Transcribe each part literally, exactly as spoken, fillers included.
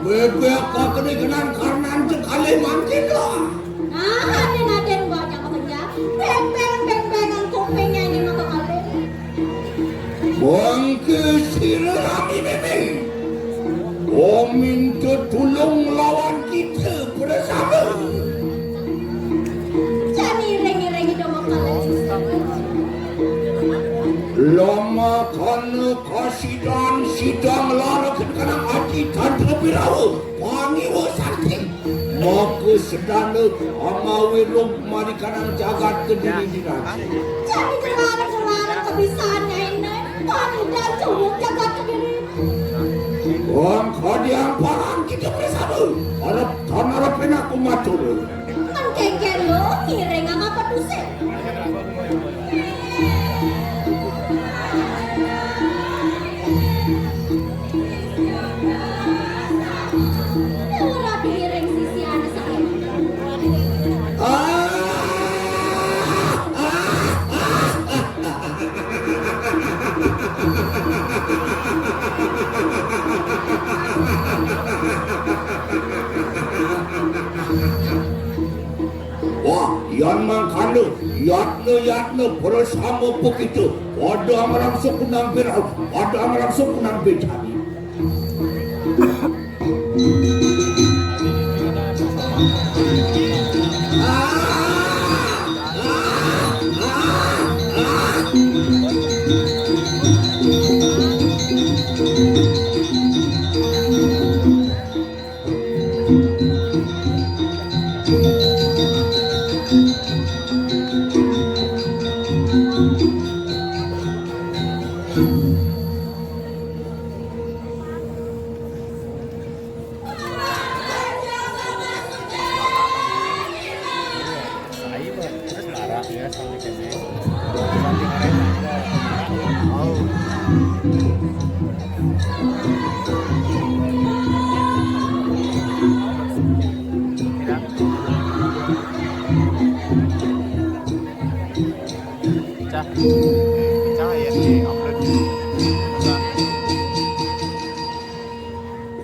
Bebek kok ini kenang karena cekali mangkin lah. Nah, aden-aden baca pekerja. Beng-beng, beng-bengan kupingnya ini mah kali. Bangke sira rami mimi. Omin tetulung lawan kita bersama. Jani iring-iring dong kali. Lama kana kasidan sidang lara kenang ati tanpa birawa. Pangiwa sakti. Maka sedana amawi rung marikanang jagat kediri diraja. Jani kelarang-kelarang kebisaannya ini. Pangidan cuwuk jagat kediri. Wong kodiang parang kita bersama. Arep tanarep enak kumatur. Mengkengken lo, ngiring ama peduse. Ora diiring sisiane saiki. Wah, yan mangkana, yatna-yatna, bersama begitu. Pada amarang sukunang birau, pada amarang sukunang bejani. Pecah. Pecah ya di upload.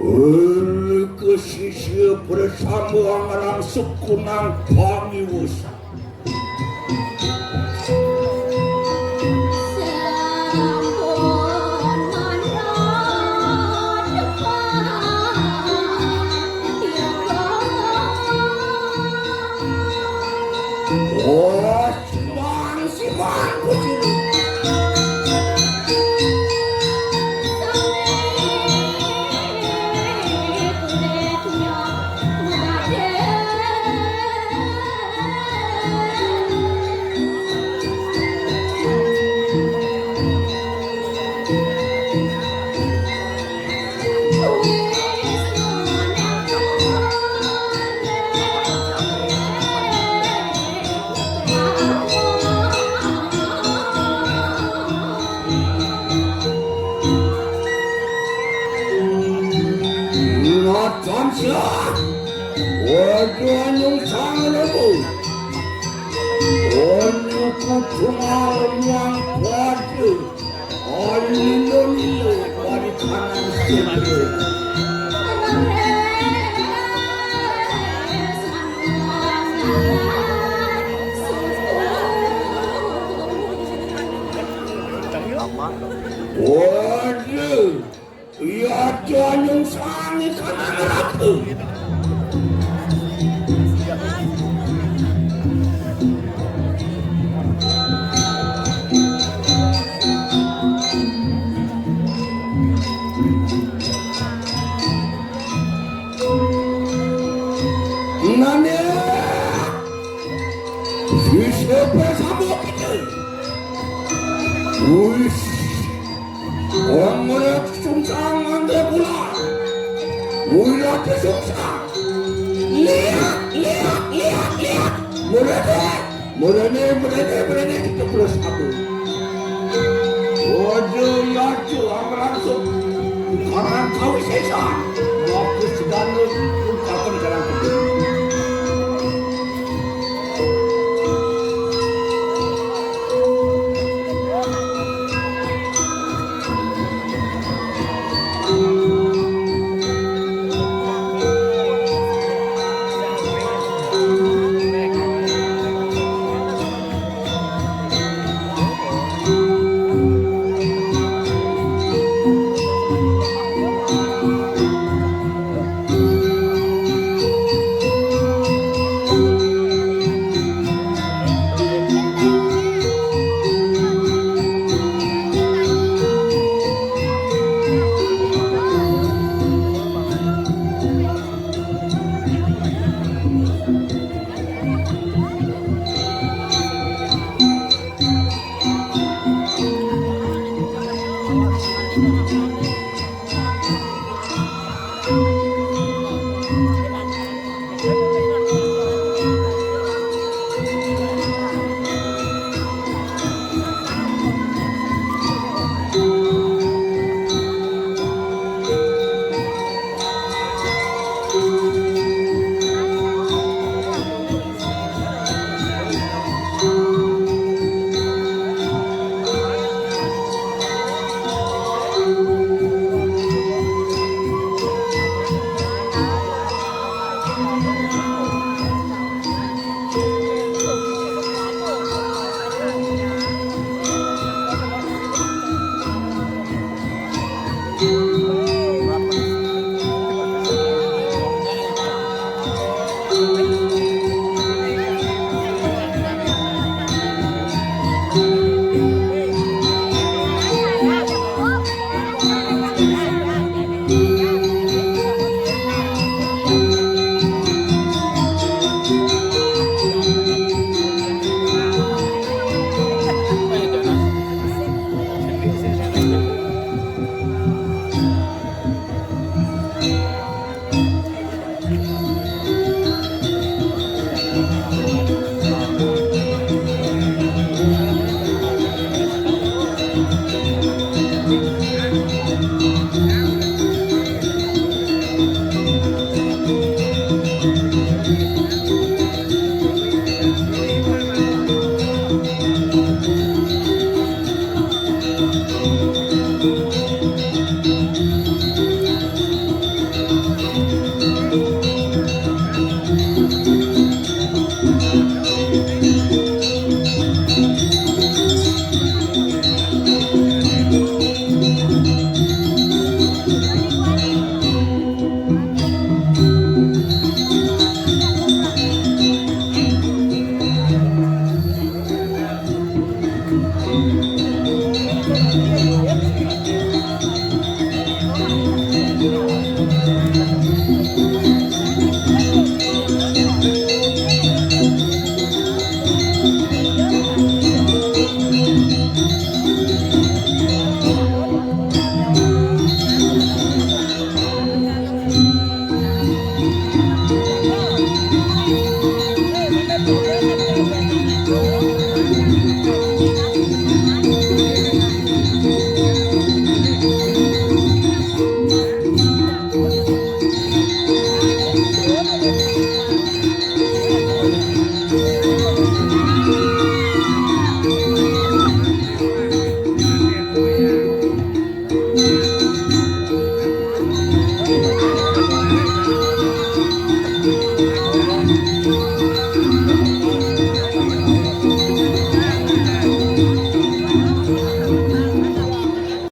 Ur kesisir bersama amarang sukunang pangiwusan. Oh, Simang, Simang, kucing. Ngoten sia. Waduh, anyung sangat lemu. Anyung kudu malam yang kuat. Lilo-lilo, warisan sendiri. Waduh, iya, jangan sangi kanan aku. Nane. Sisip sambut itu. Wis. Wong murid sungsang ngangge kula. Murid sungsang. Lihat, lihat, lihat, lihat. Murene, murene, murene, murene, kita terus aku. Waduh, ya, Cuk, aku langsung. Karena kau sesat.